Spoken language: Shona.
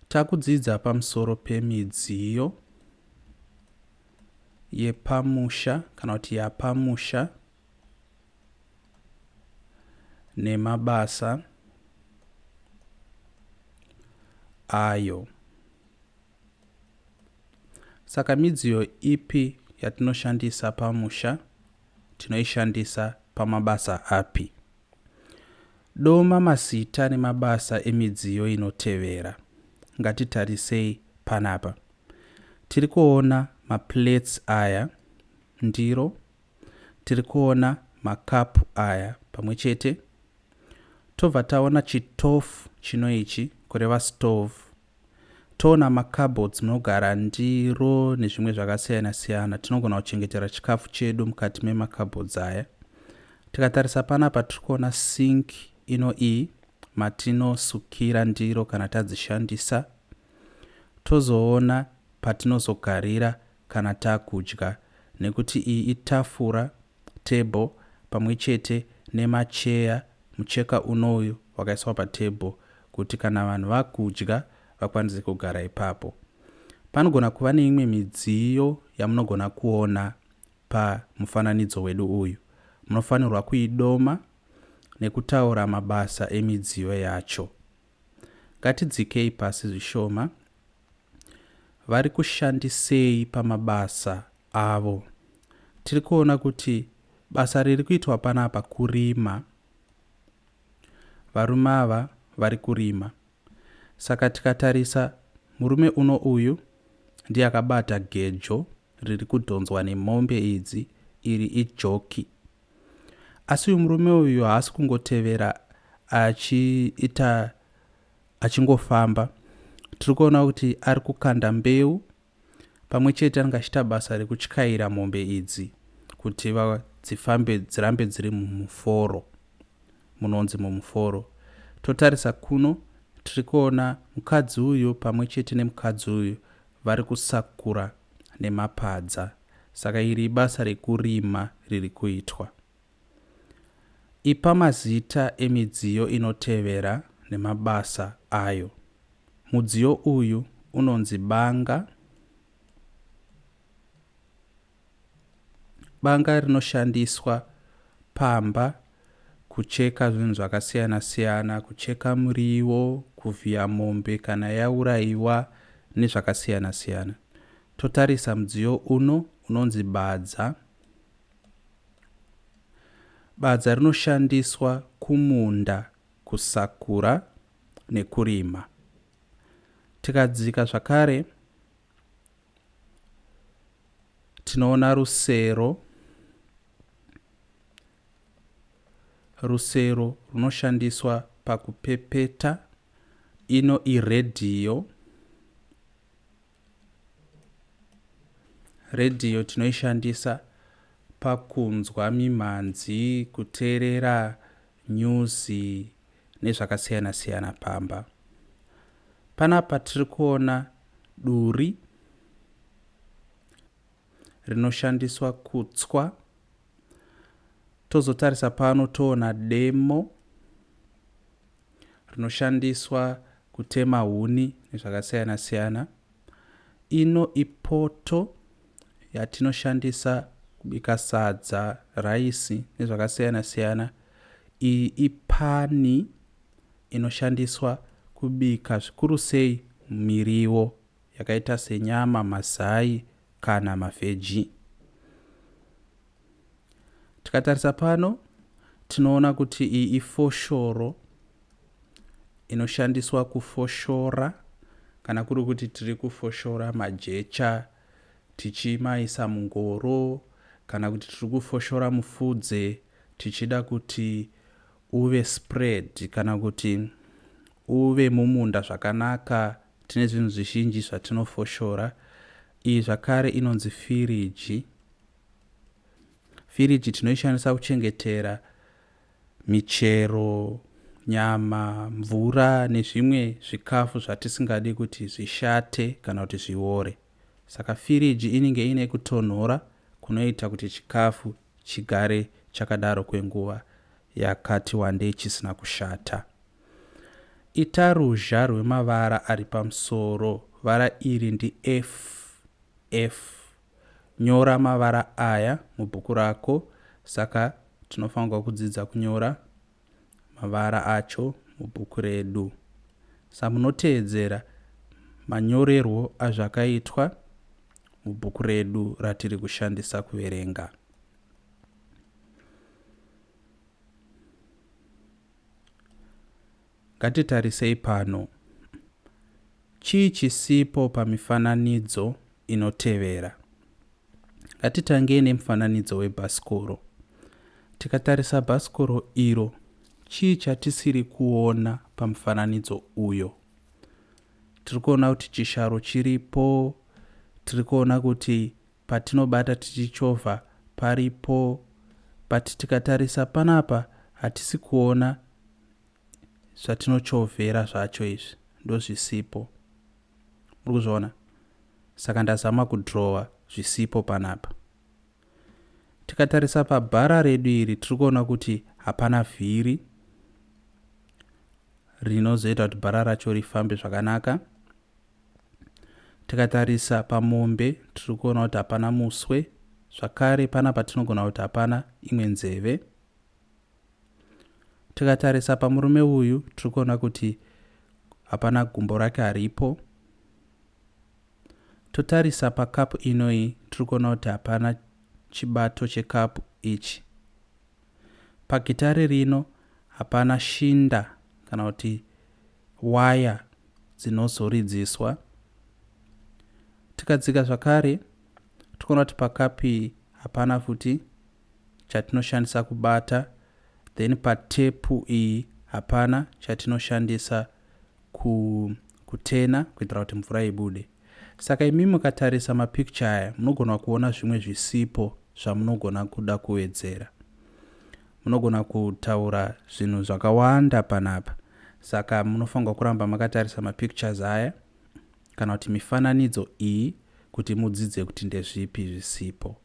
Takudzidza pamusoro pemidziyo yepamusha kana kuti yapamusha nemabasa ayo. Saka midziyo ipi yatinoshandisa pamusha tinoishandisa pamabasa api? Doma mazita nemabasa emidziyo inotevera. Ngatitarisei panapa. Tiri kuona maplates aya, ndiro, tiri kuona makapu aya pamwe chete. Tobva taona chitofu chino ichi, kureva stove. Toona macupboards munogara ndiro nezvimwe zvakasiyana siyana. Tinogona kuchengetera chikafu chedu mukati memacupboards aya. Tikatarisa panapa tiri kuona sink ino iyi matinosukira ndiro kana tadzishandisa. Tozoona patinozogarira kana takudya nekuti iyi itafura, table, pamwe chete nemacheya, mucheka unoyu wakaiswa patable kuti kana vanhu vakudya vakwanise kugara ipapo. Panogona kuva neimwe midziyo yamunogona kuona pamufananidzo wedu uyu. Munofanirwa kuidoma nekutaura mabasa emidziyo yacho. Ngatidzikei pasi zvishoma. Vari kushandisei pamabasa avo? Tiri kuona kuti basa riri kuitwa panapa kurima. Varume ava vari kurima. Saka tikatarisa murume uno uyu ndiye akabata gejo riri kudhonzwa nemombe idzi, iri ijoki. Asi uyu murume uyu haasi kungotevera achiita achingofamba. Tiri kuona kuti ari kukanda mbeu pamwe chete anenge achiita basa rekutyaira mombe idzi kuti dzifambe dzirambe dziri mumuforo munonzi mumuforo. Totarisa kuno tiri kuona mukadzi uyu pamwe chete nemukadzi uyu vari kusakura nemapadza. Saka iri ibasa rekurima riri kuitwa. Ipa mazita emidziyo inotevera nemabasa ayo. Mudziyo uyu unonzi banga. Banga rinoshandiswa pamba kucheka zvinhu zvakasiyana siyana, kucheka muriwo, kuvhiya mombe kana yauraiwa nezvakasiyana siyana. Totarisa mudziyo uno unonzi badza. Badza rinoshandiswa kumunda kusakura nekurima. Tikadzika zvakare tinoona rusero. Rusero runoshandiswa pakupepeta. Ino iredhiyo. Redhiyo tinoishandisa pakunzwa mimhanzi, kuteerera nyuzi nezvakasiyana siyana pamba. Panapa tiri kuona duri rinoshandiswa kutswa. Tozotarisa pano toona demo rinoshandiswa kutema huni nezvakasiyana siyana. Ino ipoto yatinoshandisa kubika sadza, raisi nezvakasiyana siyana. Iyi ipani inoshandiswa kubika zvikuru sei miriwo yakaita senyama, mazai kana mavheji. Tikatarisa pano tinoona kuti iyi ifoshoro inoshandiswa kufoshora kana kuri kuti tiri kufoshora majecha tichimaisa mungoro kana kuti tiri kufoshora mufudze tichida kuti uve spread kana kuti uve mumunda zvakanaka. Tine zvinhu zvizhinji zvatinofoshora. Iyi zvakare inonzi firiji. Firiji tinoishandisa kuchengetera michero, nyama, mvura nezvimwe zvikafu zvatisingadi kuti zvishate kana kuti zviore. Saka firiji inenge iine kutonhora kunoita kuti chikafu chigare chakadaro kwenguva yakati wandei chisina kushata. Ita ruzha rwemavara ari pamusoro. Vara iri ndi F, F. Nyora mavara aya mubhuku rako. Saka tinofanirwa kudzidza kunyora mavara acho mubhuku redu. Sa munoteedzera manyorerwo azvakaitwa mubhuku redu ratiri kushandisa kuverenga. Ngatitarisei pano. Chii chisipo pamifananidzo inotevera? Ngatitangei nemufananidzo webhasikoro. Tikatarisa bhasikoro iro, chii chatisiri kuona pamufananidzo uyo? Tiri kuona kuti chisharo chiripo, tiri kuona kuti patinobata tichichovha paripo, but tikatarisa panapa hatisi kuona zvatinochovhera zvacho izvi ndozvisipo. Muri kuzviona? Saka ndazama kudhirowa zvisipo panapa. Tikatarisa pabhara redu iri tiri kuona kuti hapana vhiri rinozoita kuti bhara racho rifambe zvakanaka. Tikatarisa pamombe tiri kuona kuti hapana muswe. Zvakare panapa tinogona kuti hapana imwe nzeve. Tikatarisa pamurume uyu tiri kuona kuti hapana gumbo rake haripo. Totarisa pakapu inoyi tiri kuona kuti hapana chibato chekapu ichi. Pagitare rino hapana shinda kana kuti waya dzinozoridziswa. Tikadzika zvakare tikuona kuti pakapu iyi hapana futi chatinoshandisa kubata. Then patepu iyi hapana chatinoshandisa kutena kuitira kuti mvura ibude. Saka imi mukatarisa mapicture aya munogona kuona zvimwe zvisipo zvamunogona kuda kuwedzera. Munogona kutaura zvinhu zvakawanda panapa. Saka munofanirwa kuramba makatarisa mapictures aya kana kuti mifananidzo iyi kuti mudzidze kuti ndezvipi zvisipo.